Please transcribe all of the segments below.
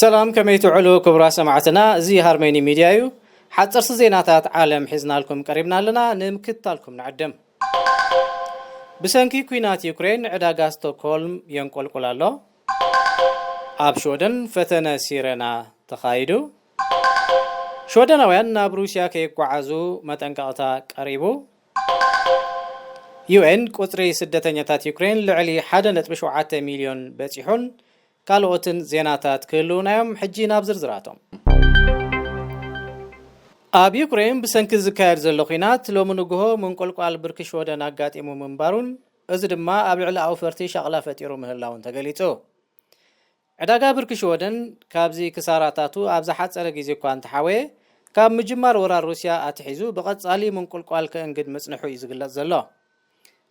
ሰላም፣ ከመይ ትውዕሉ ክቡራት ሰማዕትና? እዚ ሃርመኒ ሚድያ እዩ። ሓፀርቲ ዜናታት ዓለም ሒዝናልኩም ቀሪብና ኣለና፣ ንምክትታልኩም ንዕድም። ብሰንኪ ኲናት ዩክሬን ዕዳጋ ስቶክሆልም የንቆልቁል ኣሎ። ኣብ ሽወደን ፈተነ ሲረና ተኻይዱ። ሽወደናውያን ናብ ሩስያ ከይጓዓዙ መጠንቀቕታ ቀሪቡ። ዩ ኤን ቁጽሪ ስደተኛታት ዩክሬን ልዕሊ ሓደ ነጥቢ ሸውዓተ ሚልዮን በጺሑን ካልኦትን ዜናታት ክህልዉና እዮም። ሕጂ ናብ ዝርዝራቶም። ኣብ ዩክሬን ብሰንኪ ዝካየድ ዘሎ ኲናት ሎሚ ንግሆ ምንቁልቋል ብርኪ ሽወደን ኣጋጢሙ ምንባሩን እዚ ድማ ኣብ ልዕሊ ኣውፈርቲ ሻቕላ ፈጢሩ ምህላውን ተገሊጹ። ዕዳጋ ብርኪ ሽወደን ካብዚ ክሳራታቱ ኣብ ዝሓጸረ ግዜ እኳ እንተሓወየ፣ ካብ ምጅማር ወራር ሩስያ ኣትሒዙ ብቐጻሊ ምንቁልቋል ከእንግድ ምጽንሑ እዩ ዝግለጽ ዘሎ።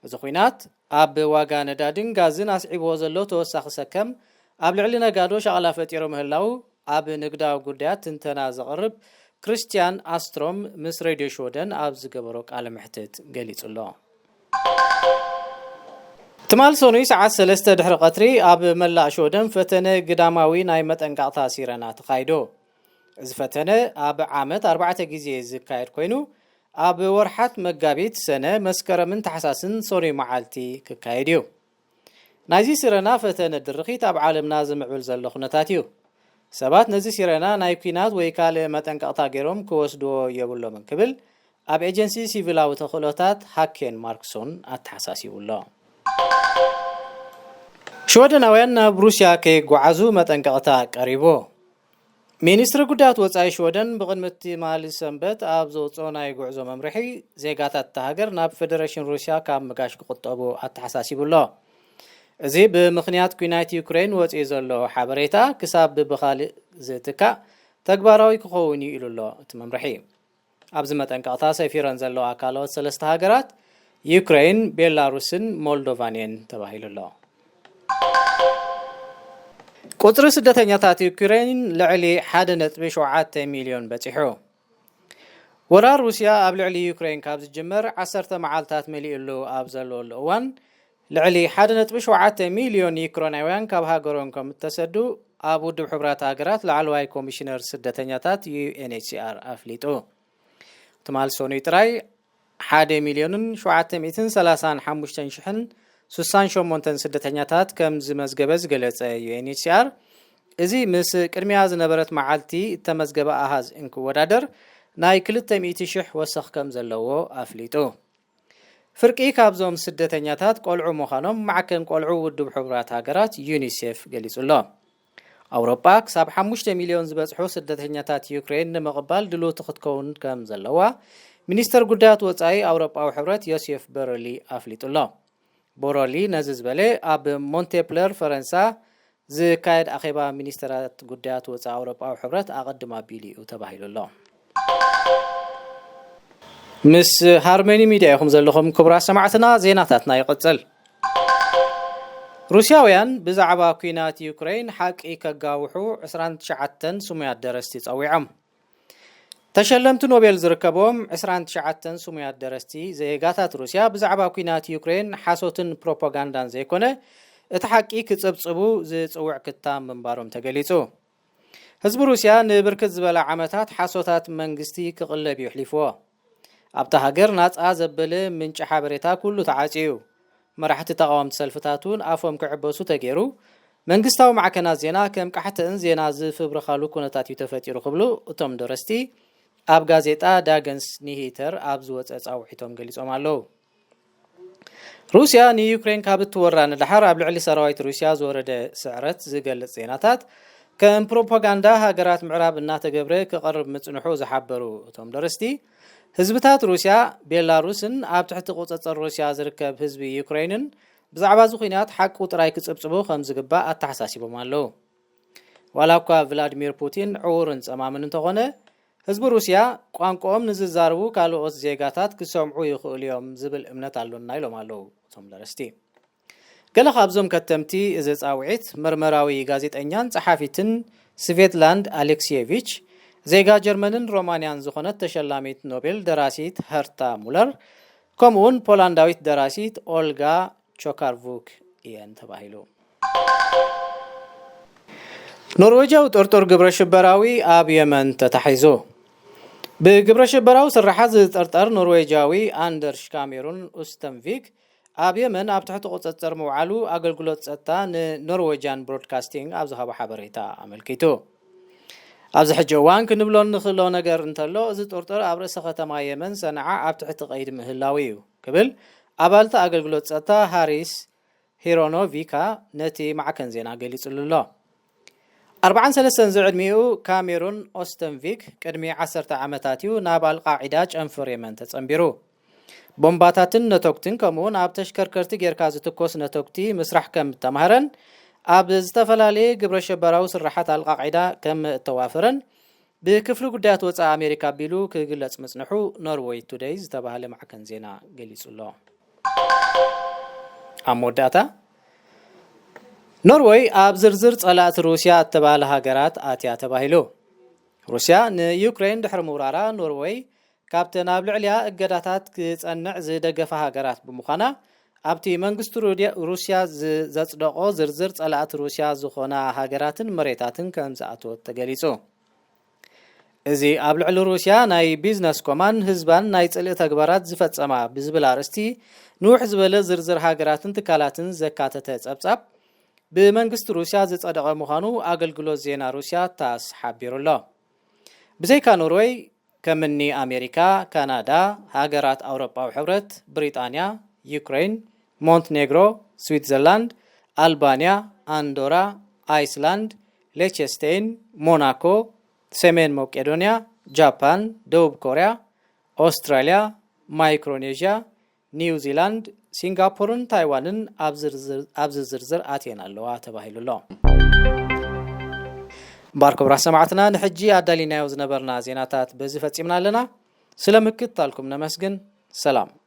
እዚ ኲናት ኣብ ዋጋ ነዳድን ጋዝን ኣስዒብዎ ዘሎ ተወሳኺ ሰከም ኣብ ልዕሊ ነጋዶ ሻቕላ ፈጢሩ ምህላው ኣብ ንግዳዊ ጉዳያት ትንተና ዘቕርብ ክርስቲያን ኣስትሮም ምስ ሬድዮ ሽወደን ኣብ ዝገበሮ ቃለ መሕትት ገሊጹ ኣሎ። ትማል ሰኑይ ሰዓት ሰለስተ ድሕሪ ቀትሪ ኣብ መላእ ሽወደን ፈተነ ግዳማዊ ናይ መጠንቀቕታ ሲረና ተኻይዶ። እዚ ፈተነ ኣብ ዓመት ኣርባዕተ ግዜ ዝካየድ ኮይኑ፣ ኣብ ወርሓት መጋቢት፣ ሰነ፣ መስከረምን ታሕሳስን ሰኑይ መዓልቲ ክካየድ እዩ። ናይዚ ሲረና ፈተነ ድርኺት ኣብ ዓለምና ዝምዕብል ዘሎ ኩነታት እዩ። ሰባት ነዚ ሲረና ናይ ኲናት ወይ ካልእ መጠንቀቕታ ገይሮም ክወስድዎ የብሎምን ክብል ኣብ ኤጀንሲ ሲቪላዊ ተኽእሎታት ሃኬን ማርክሶን ኣተሓሳሲቡ ኣሎ። ሽወደናውያን ናብ ሩስያ ከይጓዓዙ መጠንቀቕታ ቀሪቡ። ሚኒስትሪ ጉዳያት ወጻኢ ሽወደን ብቕድሚ ትማሊ ሰንበት ኣብ ዘውጽኦ ናይ ጉዕዞ መምርሒ፣ ዜጋታት እታ ሃገር ናብ ፈደረሽን ሩስያ ካብ ምጋሽ ክቑጠቡ ኣተሓሳሲቡ ኣሎ። እዚ ብምኽንያት ኲናት ዩክሬን ወጺኡ ዘሎ ሓበሬታ ክሳብ ብኻልእ ዝትካእ ተግባራዊ ክኸውን እዩ ኢሉ ኣሎ እቲ መምርሒ። ኣብዚ መጠንቀቕታ ሰፊረን ዘለዋ ካልኦት ሰለስተ ሃገራት ዩክሬን፣ ቤላሩስን ሞልዶቫን እየን ተባሂሉ ኣሎ። ቁጽሪ ስደተኛታት ዩክሬን ልዕሊ ሓደ ነጥቢ ሸውዓተ ሚልዮን በጺሑ። ወራር ሩስያ ኣብ ልዕሊ ዩክሬን ካብ ዝጅመር ዓሰርተ መዓልታት መሊኡሉ ኣብ ዘለወሉ እዋን፣ ልዕሊ ሓደ ነጥቢ ሸውዓተ ሚልዮን ዩክሬናውያን ካብ ሃገሮም ከም እተሰዱ ኣብ ውድብ ሕቡራት ሃገራት ላዕለዋይ ኮሚሽነር ስደተኛታት ዩ ኤን ኤች ሲ ኣር ኣፍሊጡ። ትማል ሰኑይ ጥራይ ሓደ ሚልዮንን ሸውዓተ ሚእትን ሰላሳን ሓሙሽተን ሽሕን ስሳን ሸሞንተን ስደተኛታት ከም ዝመዝገበ ዝገለጸ ዩ ኤን ኤች ሲ ኣር፣ እዚ ምስ ቅድሚያ ዝነበረት መዓልቲ እተመዝገበ ኣሃዝ እንክወዳደር ናይ ክልተ ሚእቲ ሽሕ ወሰኽ ከም ዘለዎ ኣፍሊጡ። ፍርቂ ካብዞም ስደተኛታት ቆልዑ ምዃኖም ማዕከን ቆልዑ ውድብ ሕቡራት ሃገራት ዩኒሴፍ ገሊጹ ኣሎ። ኣውሮጳ ክሳብ ሓሙሽተ ሚልዮን ዝበጽሑ ስደተኛታት ዩክሬን ንምቕባል ድልውቲ ክትከውን ከም ዘለዋ ሚኒስተር ጉዳያት ወጻኢ ኣውሮጳዊ ሕብረት ዮሴፍ ቦረሊ ኣፍሊጡ ኣሎ። ቦረሊ ነዚ ዝበለ ኣብ ሞንቴፕለር ፈረንሳ ዝካየድ ኣኼባ ሚኒስተራት ጉዳያት ወጻኢ ኣውሮጳዊ ሕብረት ኣቐድም ኣቢሉ እዩ ተባሂሉ ኣሎ። ምስ ሃርመኒ ሚድያ ኢኹም ዘለኹም ክቡራት ሰማዕትና፣ ዜናታትና ይቕጽል። ሩስያውያን ብዛዕባ ኲናት ዩክሬን ሓቂ ከጋውሑ ዕስራን ትሽዓተን ስሙያት ደረስቲ ጸዊዖም። ተሸለምቲ ኖቤል ዝርከቦም ዕስራን ትሽዓተን ስሙያት ደረስቲ ዜጋታት ሩስያ ብዛዕባ ኲናት ዩክሬን ሓሶትን ፕሮፓጋንዳን ዘይኮነ እቲ ሓቂ ክጽብጽቡ ዝጽውዕ ክታም ምንባሮም ተገሊጹ። ህዝቢ ሩስያ ንብርክት ዝበላ ዓመታት ሓሶታት መንግስቲ ክቕለብ እዩ ኣሕሊፍዎ። ኣብታ ሃገር ናጻ ዘበለ ምንጪ ሓበሬታ ኩሉ ተዓጽዩ እዩ። መራሕቲ ተቓወምቲ ሰልፍታት እውን ኣፎም ክዕበሱ ተገይሩ። መንግስታዊ ማዕከናት ዜና ከም ቃሕተን ዜና ዝፍብርኻሉ ኩነታት እዩ ተፈጢሩ ክብሉ እቶም ደረስቲ ኣብ ጋዜጣ ዳገንስ ኒሂተር ኣብ ዝወጸ ጻውዒቶም ገሊጾም ኣለዉ። ሩስያ ንዩክሬን ካብ እትወራ ንደሓር ኣብ ልዕሊ ሰራዊት ሩስያ ዝወረደ ስዕረት ዝገልጽ ዜናታት ከም ፕሮፓጋንዳ ሃገራት ምዕራብ እናተገብረ ክቐርብ ምጽንሑ ዝሓበሩ እቶም ደረስቲ፣ ህዝብታት ሩስያ፣ ቤላሩስን ኣብ ትሕቲ ቁጽጽር ሩስያ ዝርከብ ህዝቢ ዩክሬንን ብዛዕባ እዚ ኲናት ሓቁ ጥራይ ክጽብጽቡ ከም ዝግባእ ኣተሓሳሲቦም ኣለዉ። ዋላ እኳ ቭላድሚር ፑቲን ዕዉርን ጸማምን እንተኾነ፣ ህዝቢ ሩስያ ቋንቋኦም ንዝዛረቡ ካልኦት ዜጋታት ክሰምዑ ይኽእሉ እዮም ዝብል እምነት ኣሎና ኢሎም ኣለዉ እቶም ደረስቲ። ገለ ካብዞም ከተምቲ እዚ ጻውዒት መርመራዊ ጋዜጠኛን ጸሓፊትን ስቬትላንድ ኣሌክሲየቪች፣ ዜጋ ጀርመንን ሮማንያን ዝኾነት ተሸላሚት ኖቤል ደራሲት ሀርታ ሙለር፣ ከምኡውን ፖላንዳዊት ደራሲት ኦልጋ ቾካርቡክ እየን ተባሂሉ። ኖርዌጃዊ ጥርጡር ግብረ ሽበራዊ ኣብ የመን ተታሒዙ። ብግብረ ሽበራዊ ስርሓት ዝጥርጠር ኖርዌጃዊ ኣንደርሽ ካሜሩን ኡስተንቪክ ኣብ የመን ኣብ ትሕቲ ቁጽጽር ምውዓሉ ኣገልግሎት ጸጥታ ንኖርዌጃን ብሮድካስቲንግ ኣብ ዝሃቦ ሓበሬታ ኣመልኪቱ። ኣብዚ ሕጂ እዋን ክንብሎ እንኽእሎ ነገር እንተሎ፣ እዚ ጥርጡር ኣብ ርእሰ ከተማ የመን ሰንዓ ኣብ ትሕቲ ቀይዲ ምህላው እዩ ክብል ኣባልቲ ኣገልግሎት ጸጥታ ሃሪስ ሂሮኖቪካ ነቲ ማዕከን ዜና ገሊጹሉ ኣሎ። ኣርባዓን ሰለስተን ዝዕድሚኡ ካሜሩን ኦስተንቪክ ቅድሚ ዓሰርተ ዓመታት እዩ ናብ ኣልቃዒዳ ጨንፈር የመን ተጸንቢሩ። ቦምባታትን ነቶግትን ከምኡውን ኣብ ተሽከርከርቲ ጌርካ ዝትኮስ ነቶግቲ ምስራሕ ከም እተማህረን ኣብ ዝተፈላለየ ግብረ ሸበራዊ ስራሓት ኣልቃዒዳ ከም እተዋፈረን ብክፍሊ ጉዳያት ወፃኢ ኣሜሪካ ኣቢሉ ክግለጽ ምጽንሑ ኖርወይ ቱደይ ዝተባህለ ማዕከን ዜና ገሊጹ ኣሎ። ኣብ መወዳእታ፣ ኖርወይ ኣብ ዝርዝር ጸላእቲ ሩስያ እተባህለ ሃገራት ኣትያ ተባሂሉ። ሩስያ ንዩክሬን ድሕሪ ምውራራ፣ ኖርወይ ካብተን ኣብ ልዕሊያ እገዳታት ክጸንዕ ዝደገፋ ሃገራት ብምዃና፣ ኣብቲ መንግስቲ ሩድያ-፣ ሩስያ ዝ-፣ ዘጽደቖ ዝርዝር ጸላእቲ ሩስያ ዝኾና ሃገራትን መሬታትን ከም ዝኣተወት ተገሊጹ። እዚ ኣብ ልዕሊ ሩስያ ናይ ቢዝነስ ኮማን ህዝባን ናይ ጽልኢ ተግባራት ዝፈጸማ ብዝብል ኣርእስቲ ንውሕ ዝበለ ዝርዝር ሃገራትን ትካላትን ዘካተተ ጸብጻብ ብመንግስቲ ሩስያ ዝጸደቐ ምዃኑ ኣገልግሎት ዜና ሩስያ ታስ ሓቢሩ ኣሎ። ብዘይካ ኖርወይ፣ ከምኒ ኣሜሪካ፣ ካናዳ፣ ሃገራት ኣውሮጳዊ ሕብረት፣ ብሪጣንያ፣ ዩክሬን፣ ሞንትኔግሮ፣ ስዊትዘርላንድ፣ ኣልባንያ፣ ኣንዶራ፣ ኣይስላንድ፣ ሌቸስቴይን፣ ሞናኮ፣ ሰሜን መቄዶንያ፣ ጃፓን፣ ደቡብ ኮርያ፣ ኦስትራልያ፣ ማይክሮኔዥያ፣ ኒው ዚላንድ፣ ሲንጋፖርን ታይዋንን ኣብ ዝርዝር-፣ ኣብዚ ዝርዝር ኣትየን ኣለዋ ተባሂሉ ኣሎ። እምበኣር ክቡራት ሰማዕትና፣ ንሕጂ ኣዳሊናዮ ዝነበርና ዜናታት በዚ ፈጺምና ኣለና። ስለ ምክትታልኩም ነመስግን። ሰላም።